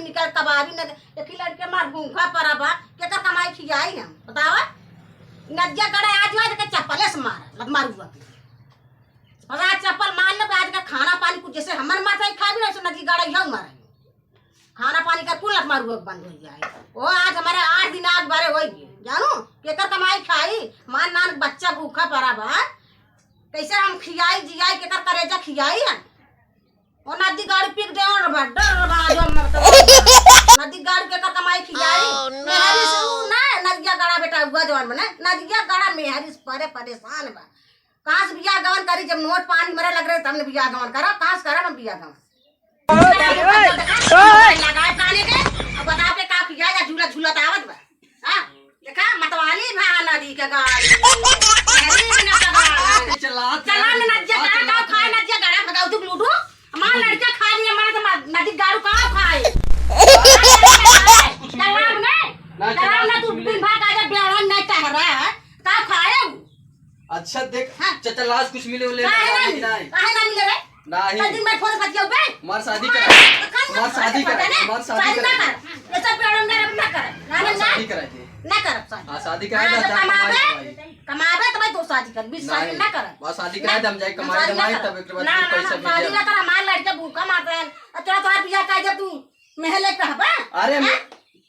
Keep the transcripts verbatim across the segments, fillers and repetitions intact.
निकल कबाबी न, एक ही लड़के मार भूखा परा बा, केकर कमाई खियाई हम, बतावा? नदिया गड़ा आज हुआ, जेके चप्पले से मार, लत मार हुआ। पता चप्पल मार लो, आज का खाना पानी कुछ जैसे हमर मार खाई भी ना, वैसे नदी गड़ा यहू मारे। खाना पानी का कुल लत मार हुआ बंद हो जाए। ओ, आज हमारे आठ दिन आग बारे होई गए, जानू? केकर कमाई खाई, मार नान बच्चा भूखा परा बा, कैसे हम खियाई जियाई, केकर करेजा खियाई हम? ओ नदी गाड़ी पीक दे, और बा, डर बा, जो मरत बा। नदी गाड़ी केकर कमाई खियाई? Oh, no। मेहरी से ऊ ना, नदिया गाड़ा बेटा हुआ जवान बने, नदिया गाड़ा मेहरी से परे परेशान बा। कहाँ से बियाह गवन करी, जब नोट पानी मरे लग रहे, तब ने बियाह गवन करा, कहाँ से करा हम बियाह गवन? लगाए पानी के, अब बताओ के का खियाई, या झूला झूलत आवत बा। हाँ, देखा, मतवाली भा नदी के गाड़ी। अरे, बिना पकड़ा। चला, चला, ना, नदिया चला, गाड़ा चला, खाए, चला। नदिया गाड़ा भगाऊ तू लूडू। हमार लड़का खा लिया, हमारे तो मा-, नदी गाड़ू का खाए। कुछ मिले, चला, ना, कुछ मिले। ना, चला, चला, ना, कुछ तू मिले। दिन भर का जब बेवड़न नहीं टहरा है, का खाए? अच्छा, देख, हाँ। चचा, लाज कुछ मिले उले काहे ना नहीं? मिले, नहीं? काहे ना मिले रे? नहीं। तो दिन भर फोन बतियाऊ बे? हमार शादी हाँ, करा। तो कल हमार शादी करा। हमार शादी शादी ना करा। कर। ये सब प्रॉब्लम ना, ना कर। ना, हमार ना, शादी करा दे। ना कर शादी। हाँ, शादी करा हाँ, दे, तो जा कमाबे, कमाई, कमाई। कमाबे तो भाई तो शादी कर, बीच शादी नहीं। ना कर। बस शादी करा दे, हम जाए ना, कमाई, शादी ना कमाई, कर। तब एक बार ना, ना, पैसा शादी मिले। ना कर, हमार लड़के भूखा मर रहे हैं। अब तोरा, तोरा बियाह कर जब तू मेहले रहबा? अरे, हम हाँ?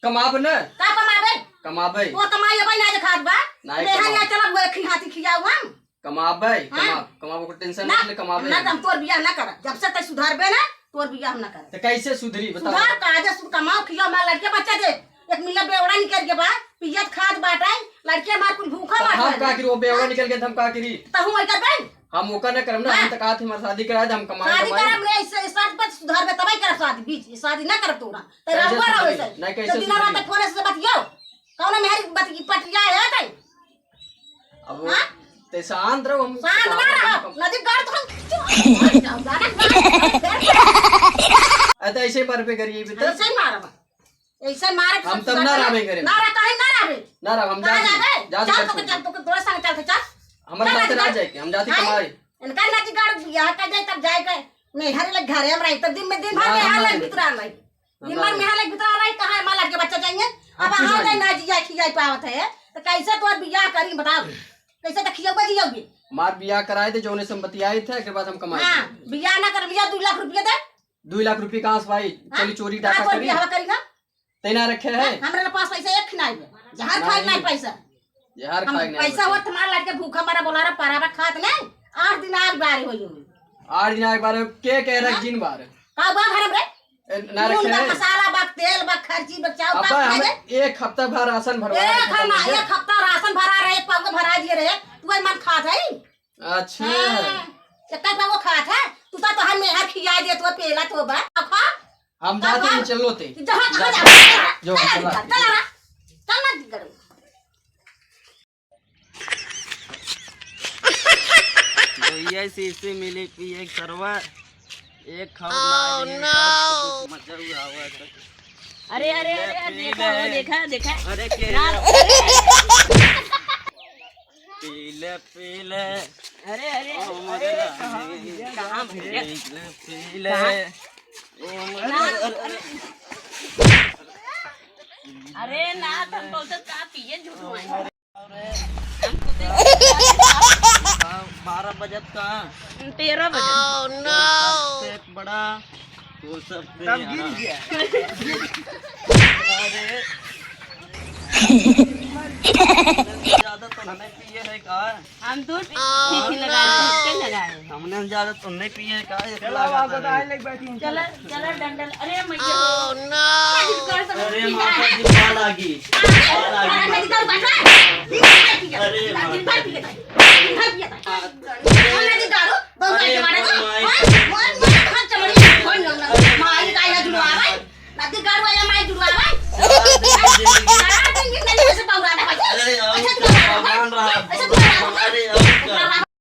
कमाब न। का कमाबे? कमाबे। तोर कमाई अबे ना देखात बा। नहीं मेहर कमाब। ना चलब, वो एक ही हाथी खियाऊ हम। कमाबे, हाँ। कमाब, कमाब, ओकर टेंशन ना, मत ले, कमाबे। ना, हम तोर बियाह ना करब। जब से तै सुधरबे ना, तोर बियाह हम ना करब। तो कैसे सुधरी, बताओ? सुधार का, जे सुन कमाओ, खियाओ, हमार लड़के बच्चा दे। एक मिला बेवड़ा निकल के बा, पियत खात बाटे, लड़के हमार कुल भूखा तो बाटे। हम का करी, वो बेवड़ा निकल के तो हम का करी? तो हम वही करबे? हम ओका ना करब ना, हाँ। हम तो कहत हमार शादी करा दे, हम कमाई, शादी कमाई। करब रे, इस, इस बात पर सुधरबे, तबे करब शादी, बीच, शादी ना करब तोरा। तो कैसे रहुआ रहो सुधरी? ऐसे। नहीं, कैसे तो दिन रात सुधरी? फोन से बतियाओ। कौनो मेहरी बत-, पटिया है तै? अब हाँ? ते शांत रहो, हम शांत ना रहो। नदी गाड़ तो हम चुप हो जाओ, गाना गाड़। अरे तो ऐसे ही मरबे करिए भी तो। ऐसे ही मारब। ऐसे मारब हम सब तब ना सुधार रहबे करे। ना रह, कहीं ना रहबे। ना रह, हम कहाँ जाते जाबे? जाते चल, करते तोके, हैं। चल, तोके तोरे संग चलते, चल। हमारे चल, साथ नदी ना गाड़। जाए के, हम जाते हाँ? कमाए। इनका नदी गाड़ बियाह कर जाए, तब जाए के। मेहर लग घरे हम रही, तब दिन में दिन भर ना, मेहर हम लग नहीं। बितरा रही। दिन भर मेहर लग बितरा रही, कहाँ हमार लड़के बच्चा चाहिए? अब हम कुछ आ जाए नहीं। ना जिया खियाई पावत है, तो कैसे तोर बियाह करी बताओ? कैसे तो खियौबे जियौबे? हमार बियाह कराए थे, जौने से हम बतियाए थे, एकरे बाद हम कमाए हाँ, थे। बियाह ना कर, बियाह दो लाख रुपया दे। दो लाख रुपया कहाँ से भाई? हाँ? चली चोरी कहाँ डाका तोर करी? बियाह करी ना? ते ना रखे है? हाँ, हमरा पास पैसा एक नहीं है। जहर खाए नहीं। नहीं पैसा। जहर हम खाए नहीं पैसा बचे। होत हमार लड़के भूखा मरा बोला रहा, परावा खात नहीं। आठ दिन आग बारे होई होई। आठ दिन आग बारे, के कह रहा हाँ? जिन बार? का बा घर में? ए, ना नून रखे बा, है? मसाला बा, तेल बा, खर्ची बा, चाउर बा, अब्बा, खाए हम दे। एक हफ्ता भर राशन भरवा एक रखे हम, थे। एक हफ्ता राशन भरा रहे, एक पाव के भरा दिए रहे, तू मन खात है? अच्छा। हाँ, एक पाव खात है, तू तो तोहर मेहर खिया दे, तो पेला तो बा, अब खा। हम अब जाते खा। हैं, चलो ते। जहाँ, कहाँ जा। जा, जो, चला चला। निकल, चला ना, चल ना निकल। भैया, शीशी मिली पिए सरवा, एक खबर ना आई है, आज तो कुछ मजा हुआ हुआ है। अरे, अरे, अरे, अरे, पी देखा, ले। वो देखा, देखा। अरे, के ना। पी ले, पी ले। अरे, अरे, ओ, अरे, मजा कहाँ आई। भैया, कहाँ भैया? पी ले, पी ले। कहाँ? ओ, मजा, ना, अरे, अरे। अरे, ना, तुम बहुत का पिए, झूठ बोल। बारह बजत का? तेरह बजे। Oh, no! सबसे बड़ा, वो सबसे तब गिर यार। गया। अरे। ज्यादा तो हमें पिए है का? हम दूध पी-, पी के लगाए, पी के लगाए। हमने ज्यादा तो नहीं पिए का? ये चलो, आप बताइए, लेके बैठी हैं। चलो। चला डंडल, अरे मैया हो। Oh, no! अरे माता जी, पाल आ गई। पाल आ गई। अरे माता जी। अरे माता जी। अरे माता जी।